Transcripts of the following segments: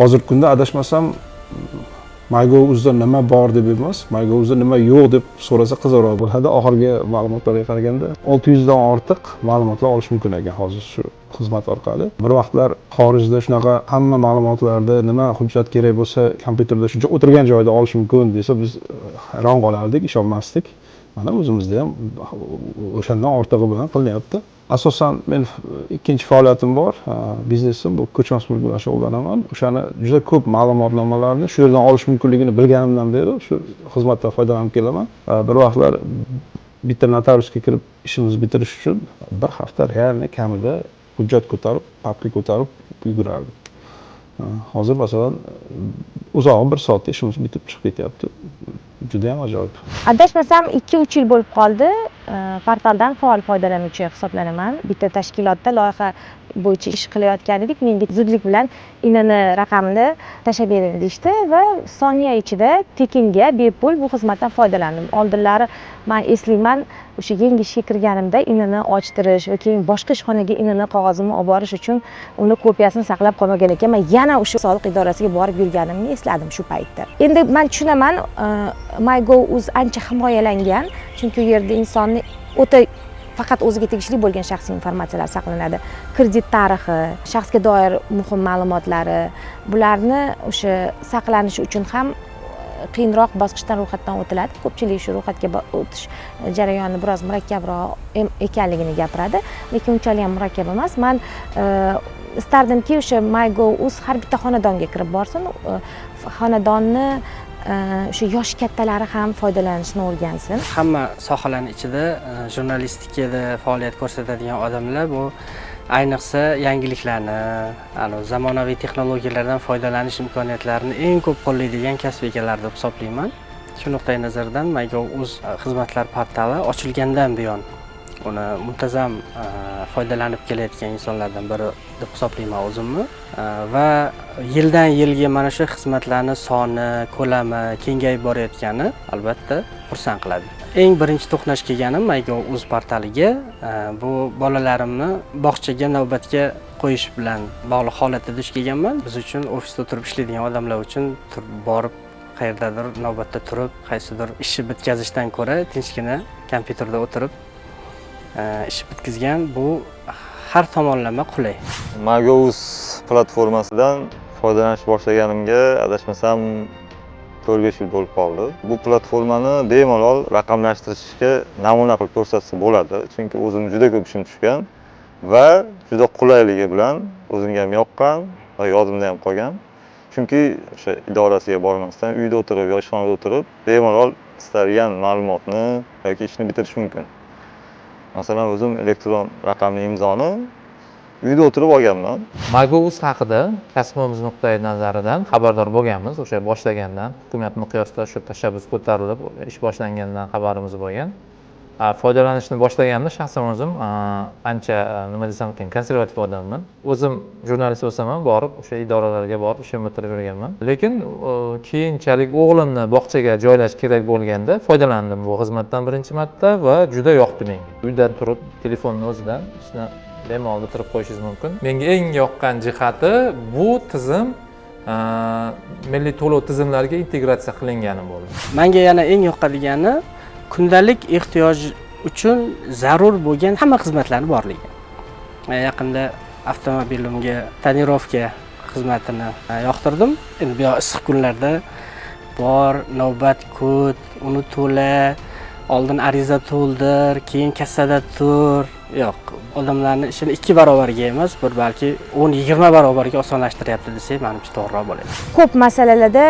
Hozirgi kunda, adashmasam, MyGovUzda nima bor deb emas, MyGovUzda nima yo'q deb so'rasa, qiziqroq bo'ladi. Oxirgi ma'lumotlarga qaraganda, 600dan ortiq ma'lumotlar olish mumkin ekan hozir shu xizmat orqali. Bir vaqtlar xorijda shunaqa hamma ma'lumotlarni, nima hujjat kerak bo'lsa, kompyuterda shuncha o'tirgan joyida olish mumkin desa, biz hayron qolardik, ishonmasdik. Mana, o'zimizda ham o'shandan ortig'i bilan qilinyapti. Asosan men ikkinchi faoliyatim bor, biznesim, bu ko'chmas mulk bilan shug'ullanaman. O'shani juda ko'p ma'lumotnomalarni shu yerdan olish mumkinligini bilganimdan beri shu xizmatdan foydalanib kelaman. Bir vaqtlar bitta notariusga kirib, ishimizni bitirish uchun bir hafta реально kamida hujjat ko'tarib, papka ko'tarib yugurardim. Hozir, masalan, uzog'i bir soatda ishimiz bitib chiqib ketyapti. Judayam ajoyib. Adashmasam, 2-3 yil bo'lib qoldi, portaldan faol foydalanuvchi hisoblanaman. Bitta tashkilotda loyiha bo'yicha ish qilayotgan edik. Menga zudlik bilan INN raqamini tashlab bering deyishdi va soniya ichida tekinga, bepul bu xizmatdan foydalandim. Oldinlari man eslayman, o'sha yangi ishga kirganimda INN ochtirish va keyin boshqa ishxonaga INN qog'ozimni olib borish uchun uni kopiyasini saqlab qolmagan ekanman, yana o'sha soliq idorasiga borib yurganimni esladim shu paytda. Endi man tushunaman, MyGov.uz ancha himoyalangan, chunki u yerda insonni o'ta faqat o'ziga tegishli bo'lgan shaxsiy informatsiyalar saqlanadi: kredit tarixi, shaxsga doir muhim ma'lumotlari. Bularni o'sha saqlanishi uchun ham qiyinroq bosqichdan, ro'yxatdan o'tiladi. Ko'pchilik shu ro'yxatga o'tish jarayoni biroz murakkabroq ekanligini gapiradi, lekin unchalik ham murakkab emas. Man istardimki, o'sha MyGov.uz har bitta xonadonga kirib borsin, xonadonni o'sha yoshi kattalari ham foydalanishni o'rgansin. Hamma sohalarni ichida jurnalistikada faoliyat ko'rsatadigan odamlar bu ayniqsa yangiliklarni, zamonaviy texnologiyalardan foydalanish imkoniyatlarini eng ko'p qo'llaydigan kasb egalari deb hisoblayman. Shu nuqtai nazardan MyGov.uz xizmatlar portali ochilgandan buyon uni muntazam foydalanib kelayotgan insonlardan biri deb hisoblayman o'zimni. Va yildan yilga mana shu xizmatlarni soni, ko'lami kengayib borayotgani albatta xursand qiladi. Eng birinchi to'qnash kelganim MyGov.uz portaliga bu bolalarimni bog'chaga navbatga qo'yish bilan bog'liq holatda duch kelganman. Biz uchun, ofisda o'tirib ishlaydigan odamlar uchun, turib borib, qayerdadir navbatda turib, qaysidir ishni bitkazishdan ko'ra tinchgina kompyuterda o'tirib ish bitkazgan bu har tomonlama qulay. MyGov.uz platformasidan foydalanish boshlaganimga, adashmasam, 4-5 yil bo'lib qoldi. Bu platformani bemalol raqamlashtirishga namuna qilib ko'rsatsa bo'ladi, chunki o'zim juda ko'p ishim tushgan va juda qulayligi bilan o'zimga ham yoqqan va yodimda ham qolgan, chunki o'sha idorasiga bormasdan uyda o'tirib yo ishxonada o'tirib bemalol istalgan ma'lumotni yoki ishni bitirish mumkin. Masalan, o'zim elektron raqamli imzoni uyda o'tirib olganman. MyGov.uz haqida kasbimiz nuqtai nazaridan xabardor bo'lganmiz. O'sha boshlagandan, hukumat miqyosida shu tashabbus ko'tarilib, ish boshlangandan xabarimiz bo'lgan. Foydalanishni boshlaganimda shaxsan o'zim ancha, nima desam ekan, konservativ odamman. O'zim jurnalist bo'lsam ham, borib o'sha idoralarga borib ishimni bitirib yurganman. Lekin keyinchalik o'g'limni bog'chaga joylash kerak bo'lganda foydalandim bu xizmatdan birinchi marta va juda yoqdi menga. Uydan turib, telefonni o'zidan ishni bemalol bitirib qo'yishingiz mumkin. Menga eng yoqqan jihati, bu tizim milliy to'lov tizimlariga integratsiya qilingani bo'ldi. Manga yana eng yoqadigani kundalik ehtiyoj uchun zarur bo'lgan hamma xizmatlarni borligi. Yaqinda avtomobilimga тонировка xizmatini yoqtirdim. Endi bu yoq issiq kunlarda bor, navbat kut, uni to'la, oldin ariza to'ldir, keyin kassada tur. Yo'q, odamlarni ishini 2 barobarga emas, bir balki 10-20 barobarga osonlashtiryapti desak, manimcha, to'g'riroq bo'ladi. Ko'p masalalarda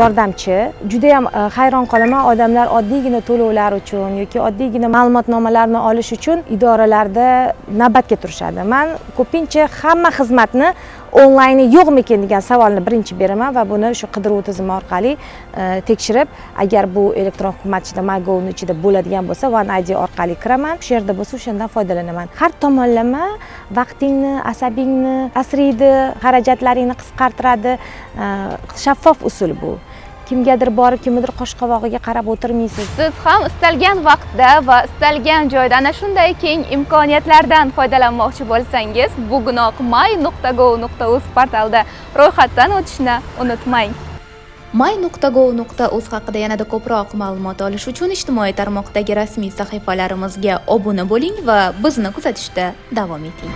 yordamchi. Judayam hayron qolaman, odamlar oddiygina to'lovlar uchun yoki oddiygina ma'lumotnomalarni olish uchun idoralarda navbatga turishadi. Man ko'pincha hamma xizmatni onlayni yo'qmikin degan savolni birinchi beraman va buni shu qidiruv tizimi orqali tekshirib, agar bu elektron hukumat ichida, MyGovni ichida bo'ladigan bo'lsa, One ID orqali kiraman, o'sha yerda bo'lsa, o'shandan foydalanaman. Har tomonlama vaqtingni, asabingni asraydi, xarajatlaringni qisqartiradi. Shaffof usul bu. Kimgadir borib, kimnidir qosh qovog'iga qarab o'tirmaysiz. Siz ham istalgan vaqtda va istalgan joyda ana shunday keng imkoniyatlardan foydalanmoqchi bo'lsangiz, bugunoq my.gov.uz portalida ro'yxatdan o'tishni unutmang. my.gov.uz haqida yanada ko'proq ma'lumot olish uchun ijtimoiy tarmoqdagi rasmiy sahifalarimizga obuna bo'ling va bizni kuzatishda davom eting.